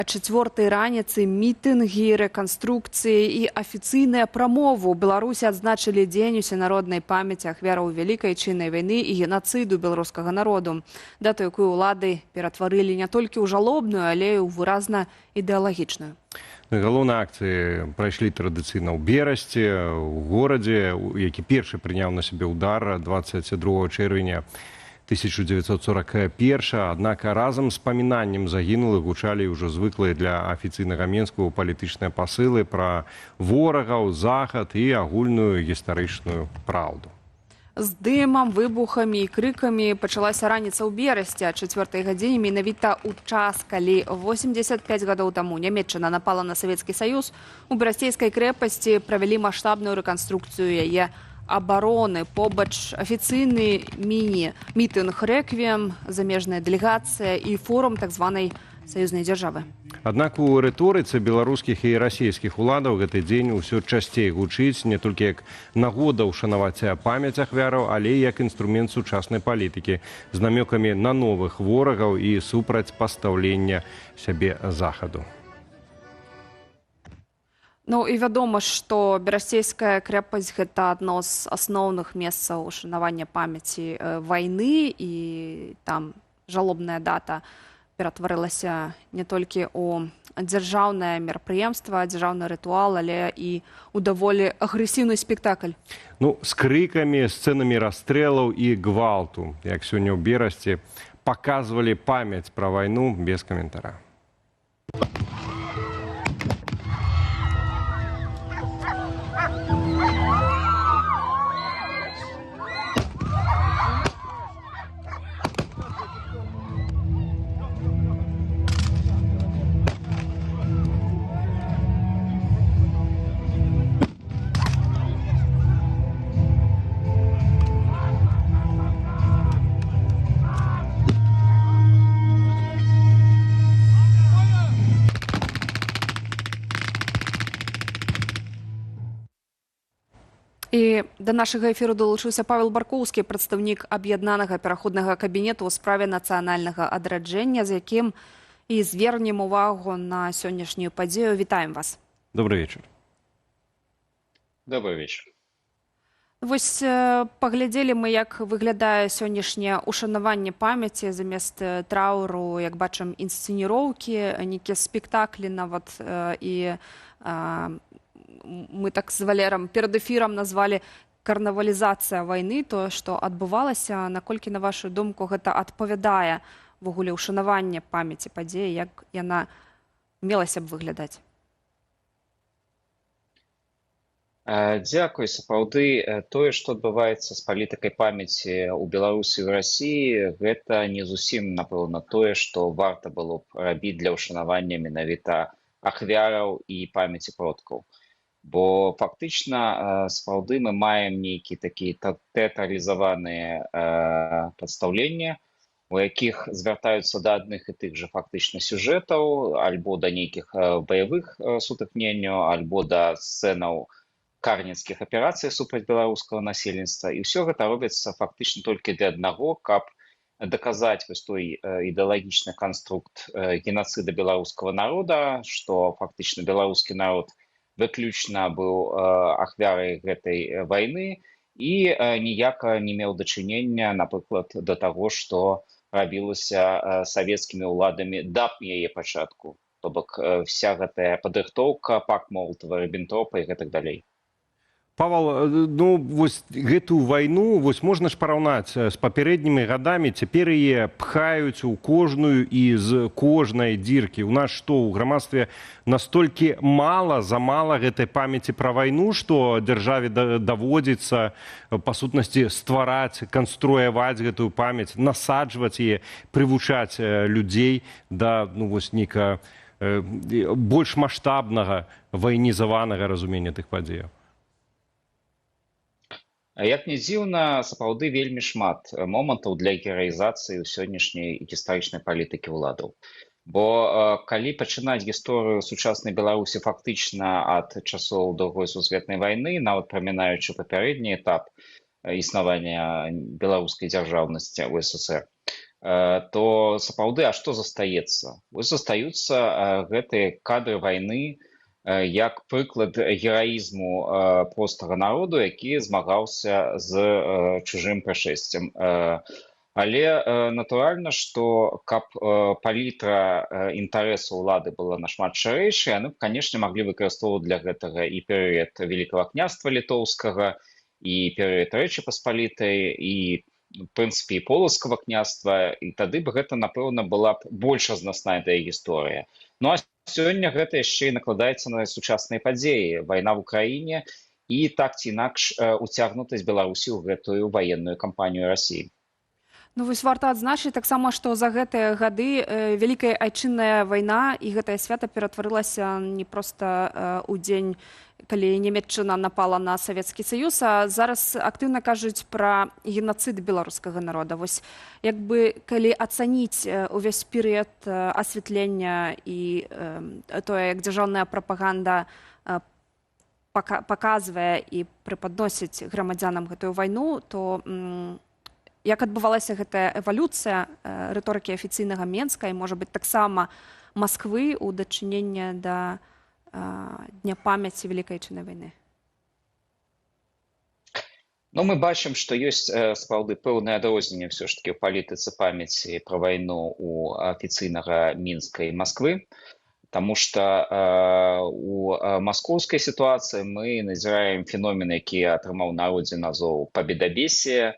Чацвёртай раніцы мітынгі, рэканструкцыі і афіцыйныя прамовы. У Беларусі адзначылі дзень усенароднай памяці ахвяраў Вялікай Айчыннай вайны і генацыду беларускага народу. Дату, якую ўлады ператварылі не толькі ў жалобную, але і ў выразна ідэалагічную. Ну, галоўныя акцыі прайшлі традыцыйна ў Берасці, у горадзе, які першы прыняў на сябе ўдар 22 чэрвеня 1941. Аднак разам з памінаннем загінулых гучалі ўжо звыклыя для афіцыйнага Менску палітычныя пасылы пра ворагаў, захад і агульную гістарычную праўду. З дымам, выбухамі і крыкамі пачалася раніца ў Берасці а 4 гадзіне, менавіта ў час, калі 85 гадоў таму Нямеччына напала на Савецкі Саюз, у Берасцейскай крэпасці правялі маштабную рэканструкцыю яе абароны. Побач афіцыйны міні-мітынг рэквіем, замежная дэлегацыя і форум так званай саюзнай дзяржавы. Аднак у рыторыцы беларускіх і расійскіх уладаў гэты дзень усё часцей гучыць не толькі як нагода ўшанаваць памяць ахвяраў, але і як інструмент сучаснай палітыкі з намёкамі на новых ворагаў і супрацьпастаўлення сябе захаду. Ну і вядома, што Берасцейская крэпасць гэта адно з асноўных месцаў ушанавання памяці вайны, і там жалобная дата ператварылася не толькі ў дзяржаўнае мерапрыемства, дзяржаўны рытуал, але і ў даволі агрэсіўны спектакль. Ну, з крыкамі, сцэнамі расстрэлаў і гвалту, як сёння ў Берасці паказвалі памяць пра вайну без каментара. І да нашага эфіру далучыўся Павел Баркоўскі, прадстаўнік аб'яднанага пераходнага кабінету ў справе нацыянальнага адраджэння, з якім і звернем увагу на сённяшнюю падзею. Вітаем вас. Добрый вечар. Добрый вечер. Вось паглядзелі мы, як выглядае сённяшняе ушанаванне памяці замест трауру, як бачым, інсцэніроўкі, нейкія спектаклі нават, і мы так з Валерам перад эфірам назвалі карнавалізацыя вайны, то, што адбывалася. Наколькі, на вашу думку, гэта адпавядае ўвогуле ўшанаванне памяці падзеі, як яна мелася б выглядаць? Дзякуй. Сапраўды, тое, што адбываецца з палітыкай памяці ў Беларусі і ў Расіі, гэта не зусім, напэўна, тое, што варта было б рабіць для ўшанавання менавіта ахвяраў і памяці продкаў. Бо фактычна, сапраўды, мы маем нейкія такія тэатралізаваныя прадстаўлення, у якіх звяртаюцца да адных і тых жа фактычна сюжэтаў, альбо да нейкіх баявых сутыкненняў, альбо да сцэнаў карніцкіх аперацый супраць беларускага насельніцтва. І ўсё гэта робіцца фактычна толькі для аднаго, каб даказаць вось той ідэалагічны канструкт генацыда беларускага народа, што фактычна беларускі народ выключна быў ахвярай гэтай вайны і ніяка не меў дачынення, напрыклад, да таго, што рабілася савецкімі ўладамі да яе пачатку. То бок вся гэтая падрыхтоўка пакт Молотова, Рыббентропа і гэтак далей. Павал, ну вось гэтую вайну вось можна ж параўнаць з папярэднімі гадамі, цяпер яе пхаюць у кожную і з кожнай дзіркі. У нас што, у грамадстве настолькі мала, замала гэтай памяці пра вайну, што дзяржаве даводзіцца па сутнасці ствараць, канструяваць гэтую памяць, насаджваць яе, прывучаць людзей да, ну, вось нейкага больш маштабнага вайнізаванага разумення тых падзеяў? Як не дзіўна, сапраўды вельмі шмат момантаў для гераізацыі ў сённяшняй гістарычнай палітыкі ўладаў. Бо калі пачынаць гісторыю сучаснай Беларусі фактычна ад часоў Другой сусветнай вайны, нават прамінаючы папярэдні этап існавання беларускай дзяржаўнасці ў СССР, То сапраўды, а што застаецца? Вось застаюцца гэтыя кадры вайны як прыклад гераізму простага народу, які змагаўся з чужым прышэсцем. Але натуральна, што каб палітра інтарэсу ўлады была нашмат шырэйшай, яны б, канешне, маглі выкарыстоўваць для гэтага і перыяд Вялікага Княства Літоўскага, і перыяд Рэчы Паспалітай, і, в прынцыпе, і Полацкага княства, і тады б гэта, напэўна, была б больш разнастайная гісторыя. Ну а сёння гэта яшчэ і накладаецца на сучасныя падзеі: вайна в Украіне і так ці інакш уцягнутасць Беларусі ў гэтую ваенную кампанію Расіі. Ну вось варта адзначыць таксама, што за гэтыя гады Вялікая Айчынная вайна і гэтае свята ператварылася не проста ў дзень, калі Нямеччына напала на Савецкі Саюз, а зараз актыўна кажуць пра генацыд беларускага народа. Вось як бы калі ацаніць увесь перыяд асвятлення і тое, як дзяржаўная прапаганда паказвае і преподносіць грамадзянам гэтую вайну, то як адбывалася гэтая эвалюцыя рыторыкі афіцыйнага Менска і, можа быць, таксама Масквы ў дачыненне да Дня памяці Вялікай Айчыннай вайны? Ну, мы бачым, што ёсць сапраўды пэўнае адрозненне ўсё ж такі ў палітыцы памяці пра вайну у афіцыйнага Мінска і Масквы. Таму што у маскоўскай сітуацыі мы назіраем феномен, які атрымаў народзе назоў победобесие,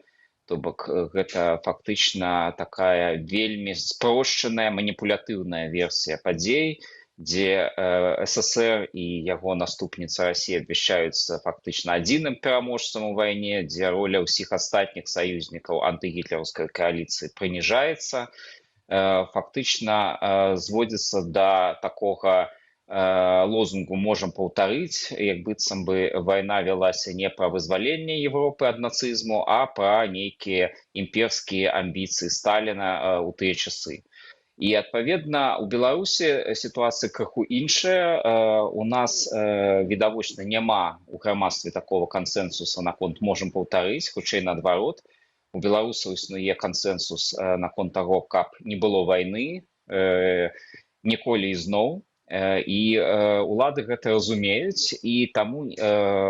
то бок гэта фактычна такая вельмі спрошчаная маніпулятыўная версія падзей, дзе СССР і яго наступніца Расія абвяшчаюцца фактычна адзіным пераможцам у вайне, дзе роля ўсіх астатніх саюзнікаў антыгітлераўскай кааліцыі прыніжаецца, фактычна зводзіцца да такога лозунгу «Можам паўтарыць», як быццам бы вайна вялася не пра вызваленне Европы ад нацызму, а пра нейкія імперскія амбіцыі Сталіна ў тыя часы. І, адпаведна, у Беларусі сітуацыя крыху іншая. У нас відавочна няма у грамадстве такого кансэнсуса наконт «Можам паўтарыць», хутчэй наадварот, у беларусаў існуе кансэнсус наконт таго, каб не было вайны ніколі ізноў. І улады гэта разумеюць і таму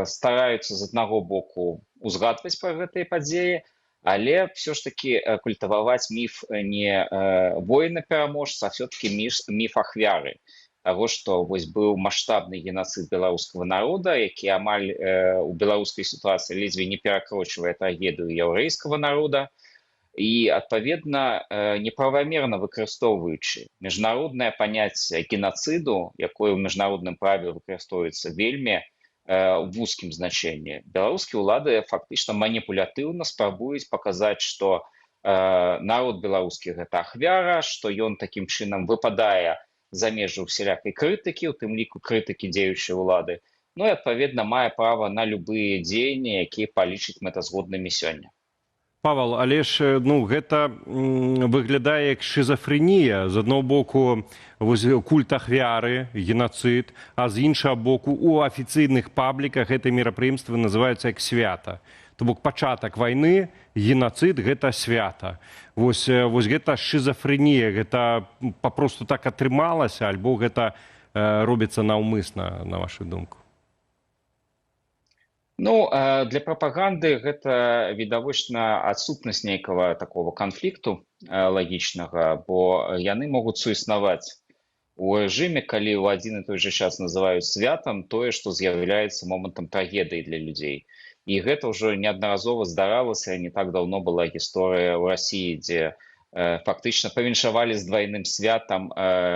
стараюцца з аднаго боку узгадваць пра гэтыя падзеі, але все ж таки культываваць міф не воіна пераможца, а все-таки міф ахвяры таго, што вось быў маштабны генацыд беларускага народа, які амаль у беларускай сітуацыі ледзьве не перакрочвае трагедыю яўрэйскага народа. І, адпаведна, неправамерна выкарыстоўваючы міжнароднае паняцце генацыду, якое ў міжнародным праве выкарыстоўваецца вельмі вузкім значэнні, беларускія ўлады фактычна маніпулятыўна спрабуюць паказаць, што народ беларускі — гэта ахвяра, што ён такім чынам выпадае за межы усялякай крытыкі, у тым ліку крытыкі дзеючай улады, ну і, адпаведна, мае права на любыя дзеянні, якія палічыць мэтазгоднымі сёння. Павал, але ж ну гэта выглядае як шызафрэнія: з аднаго боку вось культ ахвяры, генацыд, а з іншага боку у афіцыйных пабліках гэта мерапрыемствы называюцца як свята. То бок пачатак вайны, генацыд — гэта свята. Вось гэта шызафрэнія, гэта папросту так атрымалася альбо гэта робіцца наўмысна, на вашу думку? Ну, для прапаганды гэта відавочна адсутнасць нейкага такого канфлікту лагічнага, бо яны могуць суіснаваць у рэжыме, калі ў адзін і той жа час называюць святам тое, што з'яўляецца момантам трагедыі для людзей. І гэта ўжо неаднаразова здаралася, не так даўно была гісторыя ў Расіі, дзе фактычна павіншавалі з двайным святам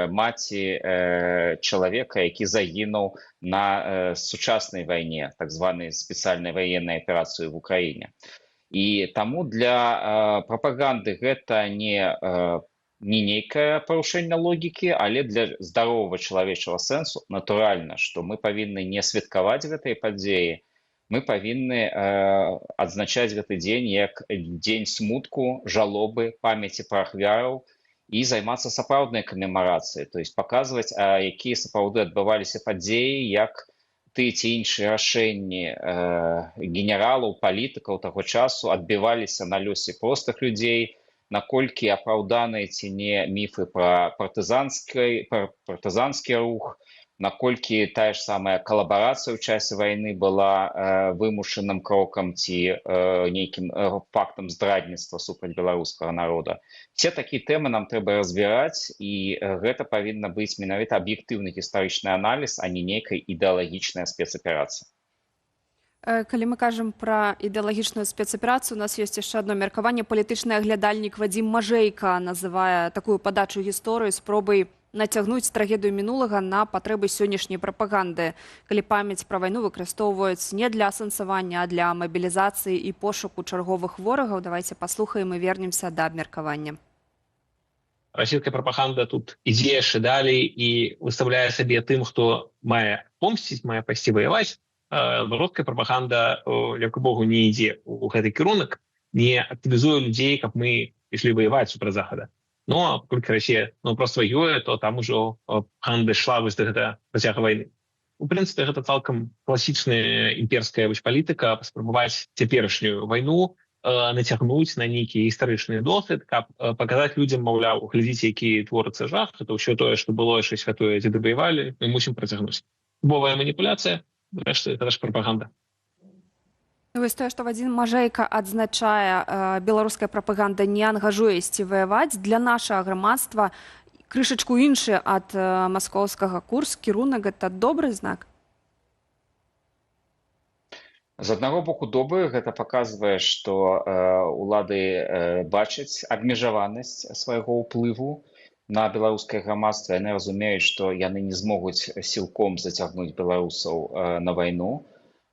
маці чалавека, які загінуў на сучаснай вайне, так званай спецыяльнай ваеннай аперацыі в Украіне. І таму для прапаганды гэта не нейкае парушэнне логікі, але для здаровага чалавечага сэнсу натуральна, што мы павінны не святкаваць гэтыя падзеі, мы павінны адзначаць гэты дзень як дзень смутку, жалобы, памяці пра ахвяраў і займацца сапраўднай камемарацыяй, то есть паказваць, а якія сапраўды адбываліся падзеі, як тыя ці іншыя рашэнні генералаў, палітыкаў таго часу адбіваліся на лёсе простых людзей. Наколькі апраўданыя ці не міфы пра партызанскі рух, наколькі тая ж самая калабарацыя ў часе вайны была вымушаным крокам ці нейкім фактам здрадніцтва супраць беларускага народа. Все такія тэмы нам трэба разбіраць, і гэта павінна быць менавіта аб'ектыўны гістарычны аналіз, а не нейкая ідэалагічная спецаперацыя. Калі мы кажам пра ідэалагічную спецаперацыю, у нас ёсць яшчэ адно меркаванне. Палітычны аглядальнік Вадзім Мажэйка называе такую падачу гісторыі спробай нацягнуць трагедыю мінулага на патрэбы сённяшняй прапаганды. Калі памяць пра вайну выкарыстоўваюць не для асэнсавання, а для мабілізацыі і пошуку чарговых ворагаў. Давайте паслухаем і вернемся да абмеркавання. Расійская прапаганда тут ідзе яшчэ далей і выставляе сабе тым, хто мае помсціць, мае пайсці ваяваць. Беларуская прапаганда, дзякуй Богу, не ідзе ў гэты кірунак, не актывізуе людзей, каб мы ішлі ваяваць супраць Захада. Ну а паколькі Расія, ну, просто воюе, то там ужо прапаганда ішла вось да гэта працяга вайны. У прынцыпе, гэта цалкам класічная імперская вось палітыка: паспрабаваць цяперашнюю вайну нацягнуць на нейкі гістарычны досвед, каб паказаць людзям, маўляў, глядзіце, які творыцца жах, это ўсё тое, што было, яшчэ святое дзеды ваявалі, мы мусім працягнуць. Бовая маніпуляцыя, зрэшты, это ж прапаганда. Ну, вось тое, што Вадзім Мажэйка адзначае, беларуская прапаганда не ангажуе ісці ваяваць, для нашага грамадства крышачку іншы ад маскоўскага курс, кірунак, гэта добры знак? З аднаго боку, добры, гэта паказвае, што улады бачаць абмежаванасць свайго ўплыву на беларускае грамадства. Яны разумеюць, што яны не змогуць сілком зацягнуць беларусаў на вайну.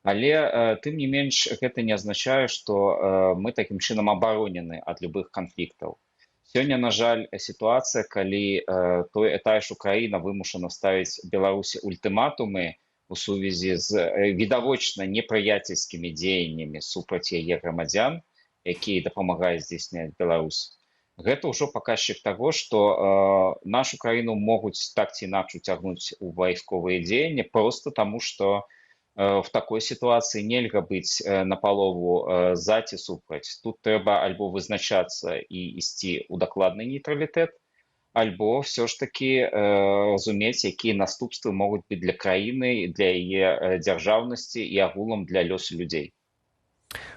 Але тым не менш гэта не азначае, што мы такім чынам абаронены ад любых канфліктаў. Сёння, на жаль, сітуацыя, калі той тая ж Украіна вымушана ставіць Беларусі ультыматумы у сувязі з відавочна непрыяцельскімі дзеяннямі супраць яе грамадзян, якія дапамагаюць здзейсняць Беларусь. Гэта ўжо паказчык таго, што нашу краіну могуць так ці інакш уцягнуць у вайсковыя дзеянні просто таму, што в такой сітуацыі нельга быць на палову за ці супраць. Тут трэба альбо вызначацца і ісці ў дакладны нейтралітэт, альбо ўсё ж такі разумець, якія наступствы могуць быць для краіны, для яе дзяржаўнасці і агулам для лёсу людзей.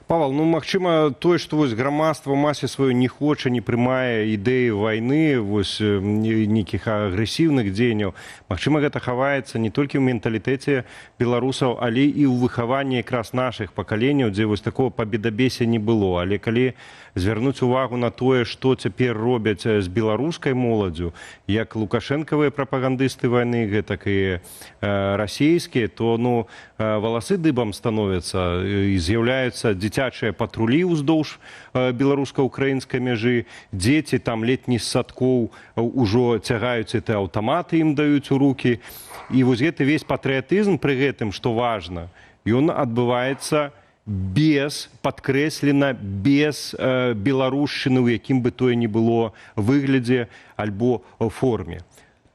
Павал, ну, магчыма, тое, што вось грамадства ў масе сваёй не хоча, не прымае ідэі вайны, вось нейкіх агрэсіўных дзеянняў, магчыма, гэта хаваецца не толькі ў менталітэце беларусаў, але і ў выхаванні якраз нашых пакаленняў, дзе вось такого победобесия не было. Але калі звярнуць увагу на тое, што цяпер робяць з беларускай моладдзю, як лукашэнкавыя прапагандысты вайны, гэтак і расійскія, то, ну, валасы дыбам становяцца, і з'яўляюцца дзіцячыя патрулі ўздоўж беларуска-украінскай мяжы, дзеці там ледзь не з садкоў ўжо цягаюць эти аўтаматы, ім даюць у рукі. І вось гэты весь патрыятызм пры гэтым, што важна, ён адбываецца без, падкрэслена, без беларушчыны, ў якім бы тое ні было выглядзе альбо форме.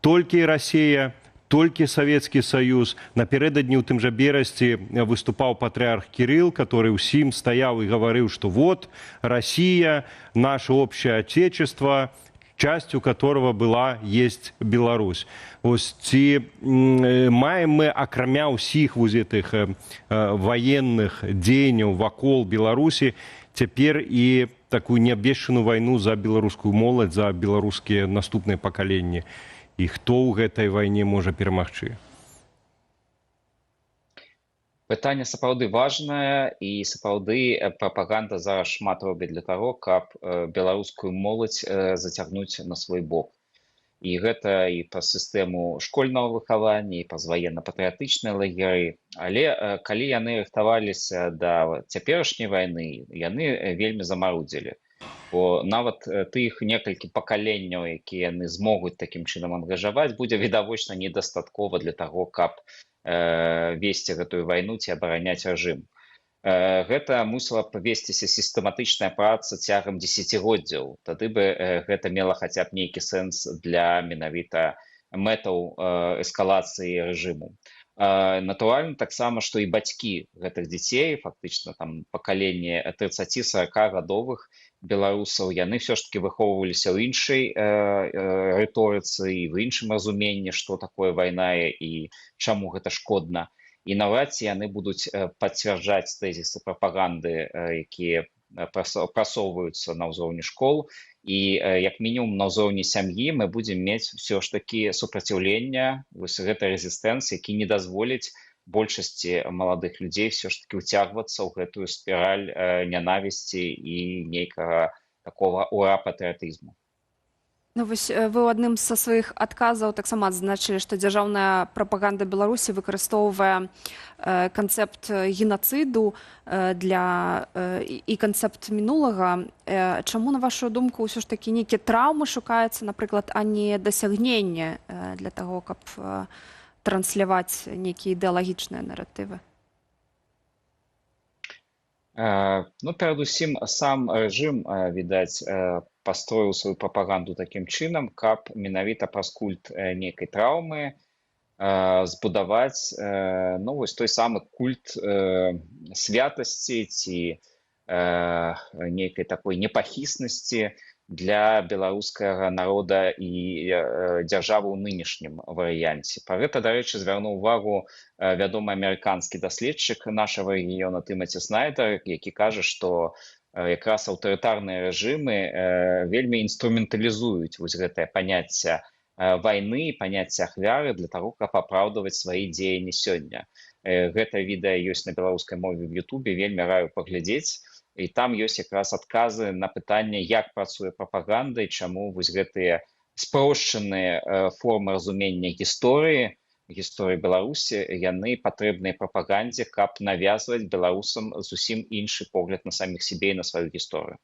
Толькі Расея, толькі Савецкі Саюз. Напярэдадні ў тым жа Берасці выступаў патрыарх Кірыл, который ўсім стаяў і гаварыў, што вот Россия, наше общее отечество, частью которого была, есть Беларусь. Вось ці маем мы, акрамя ўсіх вось гэтых ваенных дзеянняў вакол Беларусі, цяпер і такую неабвешчаную вайну за беларускую моладзь, за беларускія наступныя пакаленні? І хто ў гэтай вайне можа перамагчы? Пытанне сапраўды важнае, і сапраўды прапаганда зараз шмат робіць для таго, каб беларускую моладзь зацягнуць на свой бок. І гэта і праз сістэму школьнага выхавання, і праз ваенна-патрыятычныя лагеры. Але калі яны рыхтаваліся да цяперашняй вайны, яны вельмі замарудзілі. Бо нават тых некалькі пакаленняў, якія яны змогуць такім чынам ангажаваць, будзе відавочна недастаткова для таго, каб весці гэтую вайну ці абараняць рэжым. Гэта мусіла б весціся сістэматычная праца цягам дзесяцігоддзяў. Тады бы гэта мела хаця б нейкі сэнс для менавіта мэтаў эскалацыі рэжыму. Натуральна таксама, што і бацькі гэтых дзяцей, фактычна там пакаленне 30-40 гадовых беларусаў, яны все ж таки выхоўваліся ў іншай рыторыцы і в іншым разуменні, што такое вайна і чаму гэта шкодна. І наўрад ці яны будуць пацвярджаць тэзісы прапаганды, якія прасоўваюцца на ўзроўні школ. І як мінімум на ўзроўні сям'і мы будзем мець ўсё ж такі супраціўлення, вось гэты рэзістэнс, які не дазволіць большасці маладых людзей все ж таки ўцягвацца ў гэтую спіраль нянавісці і нейкага такого ура патрыятызму. Ну, вось вы ў адным са сваіх адказаў таксама адзначылі, што дзяржаўная прапаганда Беларусі выкарыстоўвае канцэпт генацыду для і канцэпт мінулага. Чаму, на вашу думку, ўсё ж такі нейкія траўмы шукаюцца, напрыклад, а не дасягненне для таго, каб трансляваць нейкія ідэалагічныя наратывы? Ну, перадусім сам рэжым, відаць, пастроіў сваю прапаганду такім чынам, каб менавіта праз культ нейкай траўмы збудаваць, ну, вось той самы культ святасці ці нейкай такой непахіснасці для беларускага народа і дзяржавы ў нынешнім варыянце. Пра гэта, дарэчы, звярнуў увагу вядомы амерыканскі даследчык нашага рэгіёна Тымаці Снайдер, які кажа, што якраз аўтарытарныя рэжымы вельмі інструменталізуюць вось гэтае паняцце вайны, паняцце ахвяры для таго, каб апраўдваць свае дзеянні сёння. Гэта відэа ёсць на беларускай мове в Ютубе, вельмі раю паглядзець, і там ёсць якраз адказы на пытанне, як працуе прапаганда і чаму вось гэтыя спрошчаныя формы разумення гісторыі Беларусі яны патрэбныя прапагандзе, каб навязваць беларусам зусім іншы погляд на саміх сябе і на сваю гісторыю.